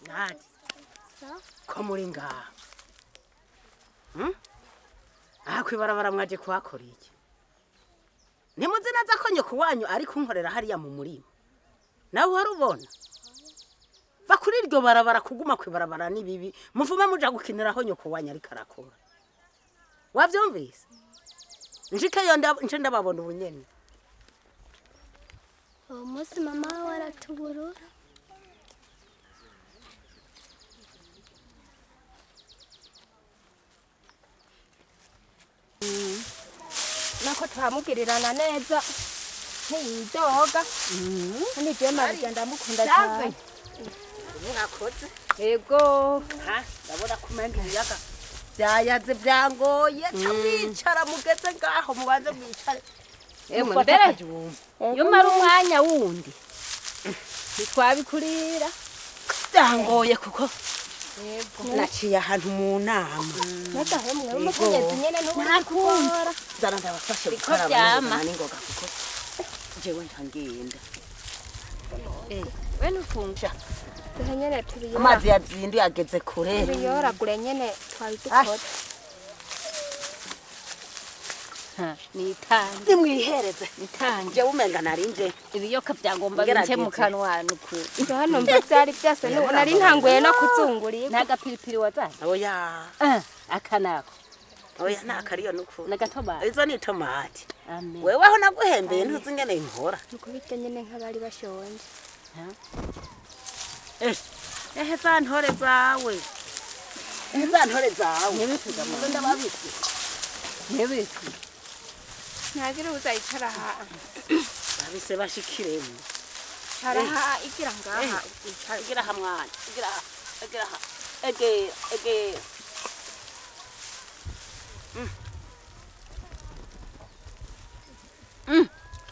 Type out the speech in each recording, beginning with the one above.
Nadi ko muri ngaha aha kwibarabara mwaje kuhakora iki? Ntimuzi neza ko nyoko wanyu ari kunkorera hariya mu murima, nawe uhora ubona va kuri iryo barabara. Kuguma kwibarabara ni bibi, muvume muja gukiniraho nyoko wanyu ariko arakora. Wavyumvise? Nshikeyo nce ndababona ubunyene. Uwo munsi mama we aratuburura. Nako turamugirirana neza ntiyidoga, kandi jewe Marija ndamukunda cyane. Mwakoze. Yego. Ha, ndabona ko umenga ibiyaga byayaze byangoye. Ca mwicara mugeze ngaho, mubanze mwicare. Emwe Mufate mbere akajumba. iyo mara umwanya wundi ntitwabikurira. Byangoye kuko naciye ahantu mu nama. Nagahemwe umukenyezi nyene ntubura kugora. Zana ndabafashe Biko gukaraba vyama. n'ingoga kuko jewe ntangenda. We ntufunga duhe nyene tubiyora. Amazi yazinduye ageze kure. Tubiyoragure nyene twabidukora. Nitange. Nimwihereze. Nitange. Jewe umenga narinje ibiyoka byagomba Ngerageze. bince mu kanwa nukuri. Hano mva byari byose, nari ntanguye no kuzungurira. N'agapiripiri wazanye? Oya. Aka nako. Oya, nakariyo nuku. N'agatomati. Izo ni tomati. Amen. Wewe aho naguhembeye ntuzi ingene nkora. Nukubirya nyene nk'abari bashonje. Ehe za ntore zawe, ehe za ntore zawe. Ntibituga. Izo ndababitse. Ntibitu. Ntagira uzayicara aha. Babise bashikiremo. Cara aha, igira ngaha wicara. Igira aha mwana, igira aha, igira aha, egera, egera.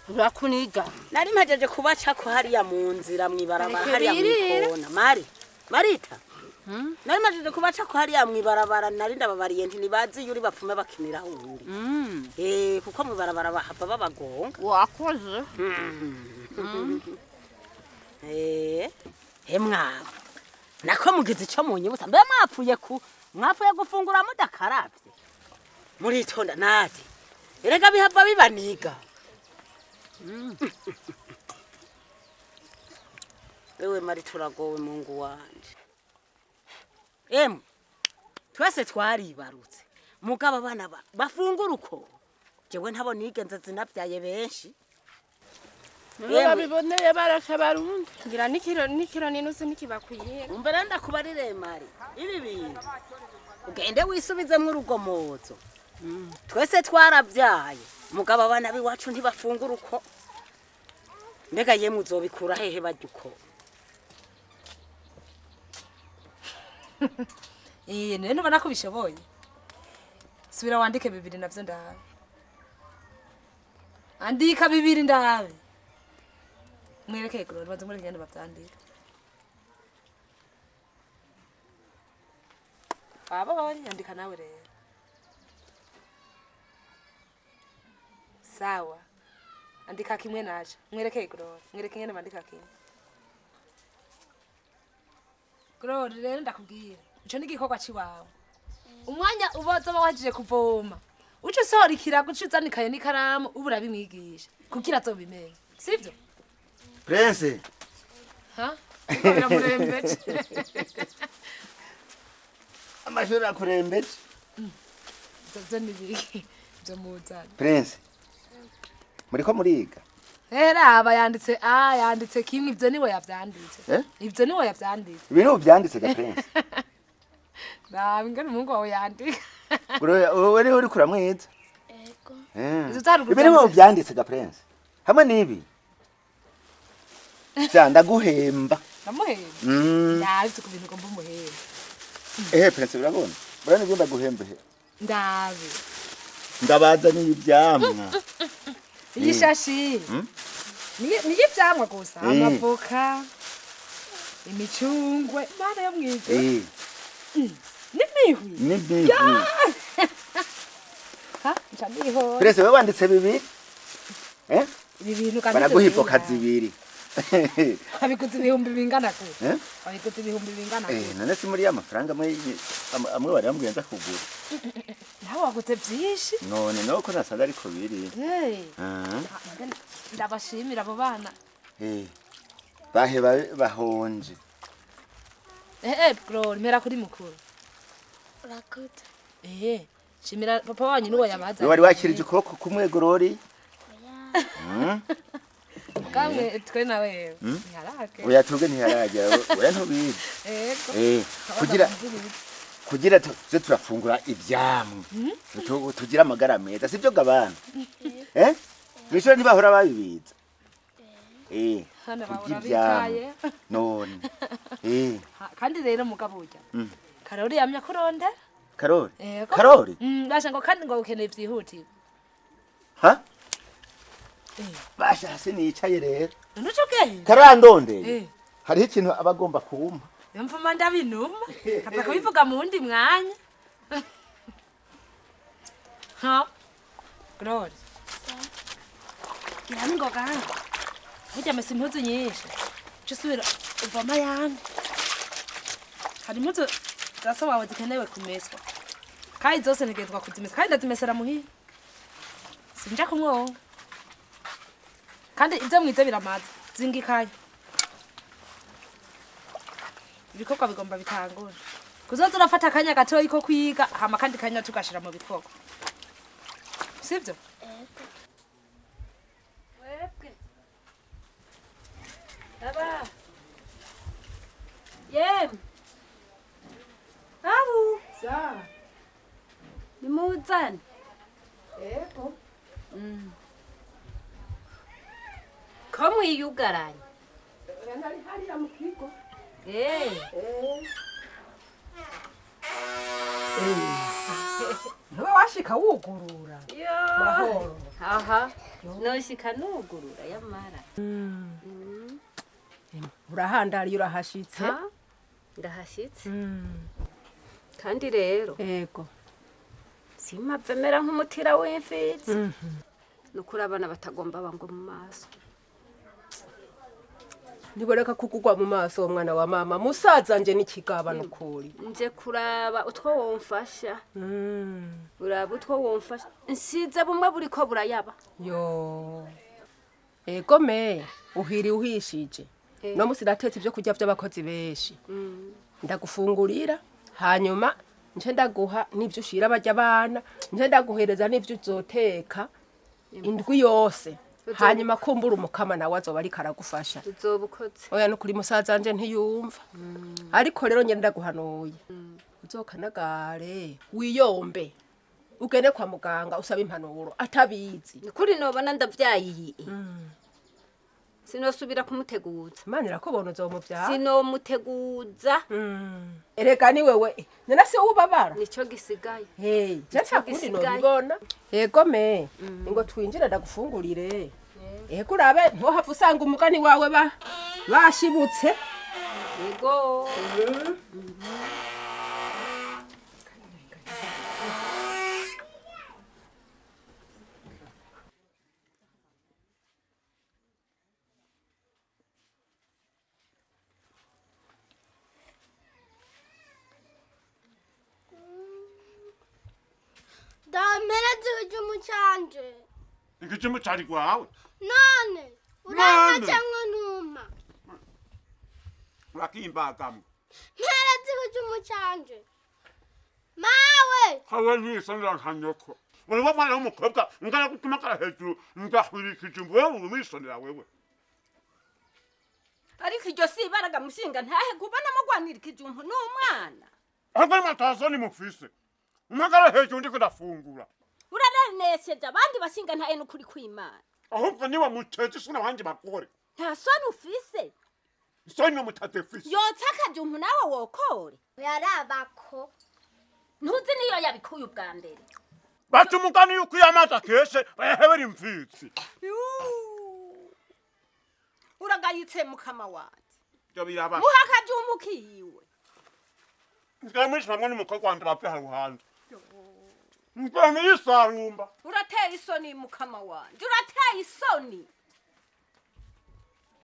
Urakuniga. Nari mpajeje kubacako hariya mu nzira mw'ibarabara Bareke hariya birire. mw'ikona. Mari Marita, nari mpajeje kubacako hariya mw'ibarabara, nari ndababariye nti nibazi iyo uri bapfume bakiniraho uri. Kuko mw'ibarabara bahava babagonga. Wakoze. Mwaba nako mugize ico munyibutsa, mbe mwapfuye ku mwapfuye gufungura mudakaravye? Muritonda nati erega bihava bibaniga. Ewe Mari, turagowe Mungu wanje. Emwe twese twaribarutse, mugabo abana bafungura uko jewe ntabo nigenze zinavyaye benshi. Babiboneye barasha barundi. Ngira n'ikiro n'ikiro n'inusu ntikibakwiye. Umva rero ndakubarire Mari, ibi bintu ugende wisubizemwo urugomozo. Twese twarabyaye, mugabo abana b'iwacu ntibafungura uko. Mbega yemwe uzobikura hehe barya uko? Iye, none ubona ko ubishoboye. Subira wandike bibiri navyo ndabe. Andika bibiri ndabe. Mwereke Glory, baze mwereke ngene bavyandika. Wabonye, andika nawe rero. Sawa. Andika kimwe naco. Mwereke Glory, mwereke ngene bandika kimwe. Glory rero ndakubwira. Ico ni igikorwa ciwawe. Umwanya ubozoba wajije kuvoma, uca usohora ikirago, uca uzana ikaye n'ikaramu, uba urabimwigisha kugira azobimenye, sivyo? Prince. Ha? Biramurembeje. Amashuri akurembeje. Ivyo ni biki ivyo muzana? Prince. Muriko muriga? Raba yanditse a yanditse kimwe, ivyo niwe yavyanditse. Eh? Ivyo niwe yavyanditse. Ibintu vyanditse ga Prince. Raba ingene umuhungu wawe yandika. Gloria, wowe niwe uriko uramwiza? Ego. Izo zaruguru Ibi niwe vyanditse. vyanditse ga Prince. Hamwe n'ibi. Ja, ndaguhemba. Ndamuhemba. Ndazi ku bintu ugomba umuhemba. Ehe Prince, urabona? Urabona ibyo ndaguhembe? Ndabe. Ndabazaniye ivyamwa. Iyi shashi ni ivyamwa gusa, amavoka, imicungwe, Mana yo mwijuru, n'imihwi. N'imihwi. Ha, nca ndihora. Prince, wewe wanditse bibiri? Eh? Ibi bintu kandi Baraguha ivyo ivoka bintu. zibiri. Abiguze ibihumbi bingana gute? Abiguze ibihumbi bingana gute? None si muri ya mafaranga amwe bari bambwiye nza kugura. Nawe waguze byinshi. None nuko nasanze ariko biri. Ndabashimira abo bana. Bahe bahonje. Glory, mera kuri mukuru. Urakoze. Shimira papa wanyu nuwo yabaza. Wari wakirije ukuboko kumwe Glory? Kamwe twe nawe ntiharake. Oya twebwe ntiharajya, oya ntubizi. Kugira kugira tuze turafungura ivyamwe. Tugira amagara meza, sivyo gabana? Mw'ishure ntibahora babibiza. Hano bahora bicaye. None. Kandi rero mugabo urya. Karori yamya kurondera. Karori? Karori? Basha ngo kandi ngo ukeneye vyihutirwa. Ha? Basha hasi nicaye rero. Ntucuke. Karandondeye. Hariho ikintu abagomba kumpa. Mvuma ndabinuma. Kaza kubivuga mu wundi mwanya. Ha? Glory. Ngirangoga. Burya mesa impuzu nyinshi. Uca usubira uvoma ayandi. Hari impuzu za so wawe zikenewe kumeswa. Kandi zose ntegerezwa kuzimesa. Kandi ndazimesera muhira. Sinja kumwonga. Kandi ibyo mwize biramaze. Zinga ikaye. Ibikorwa bigomba bitangura. Kuzoza urafata akanya gatoyi ko kwiga, hama kandi kanya tugashira mu bikorwa. Sivyo? Webwe. Aba. Yem. Abu. Sa. Nimuzane. Ego. Ko mwiyugaranye? Nari hariya mu kigo. Ntuba washika wugurura. Mahoro. Aha. Noshika nugurura yamara. Urahandariye urahashitse? Ndahashitse. Kandi rero. Ego. Simavemera nk'umutira w'imfizi. Nukuri abana batagomba bango mu maso. Ntiboreka kugugwa mu maso mwana wa mama musaza nje n'ikigaba nukuri. Nje kuraba utwo womfasha. Uraba utwo womfasha. Nsize bumwe buriko burayaba. Yo. Ego me uhiri uhishije. No musi natetse ibyo kurya by'abakozi benshi. Ndagufungurira hanyuma nje ndaguha n'ibyo ushira bajya abana, nje ndaguhereza n'ibyo uzoteka indwi yose. Hanyuma kumbura umukama nawe azoba ariko aragufasha. Uzobukoze. Oya nukuri musaza nje ntiyumva. Ariko rero nge ndaguhanuye. Uzokanagare wiyombe. Ugende kwa muganga usaba impanuro atabizi. Nukuri nobona ndavyayiye. Sinosubira kumuteguza. Imana irakubona uzomuvyara. Sinomuteguza. Erega ni wewe. None se ubabara? Nico gisigaye. Hey, je kundi nobibona. Yego me. Ngo twinjire ndagufungurire. Ego urabe ntuhava usanga umugani wawe bashibutse. Yego. Damera z'ikijumbu canje. Ikijumbu cari kwawe? None urampa cyangwa ntumpa? Urakimbagamo. Mpera z'ikijumbu canje. Mawe! Hawe nisonera nka nyoko. Wewe mwana w'umukobwa ngana gutuma kara hejuru ngahwira ikijumbu wewe umisonera wewe. Ariko iryo si ibaraga mushinga ntahe kubona mugwanira ikijumbu n'umwana. Ahubwo matazoni mufise. Umagara hejuru ndiko ndafungura. Urarenesheje abandi bashinga ntahe n'ukuri kw'Imana. Ahubwo niba mutetse isoni abandi bakore. Nta soni ufise. Isoni mutatefise. Yotsa akajumbu nawe wokore. Yarabako. Ntuzi niyo yabikuye ubwa mbere. Baca umugani yuko iyo amazi akeshe bayahebera imfitsi. Uragayitse mukama wanje. Ivyo birabasha. Muha akajumbu kiwe. Ngamwisha hamwe n'umukobwa wanje bapfe haruhande. Ngamwisarumba. Urateye isoni mukama wanje. Urateye isoni.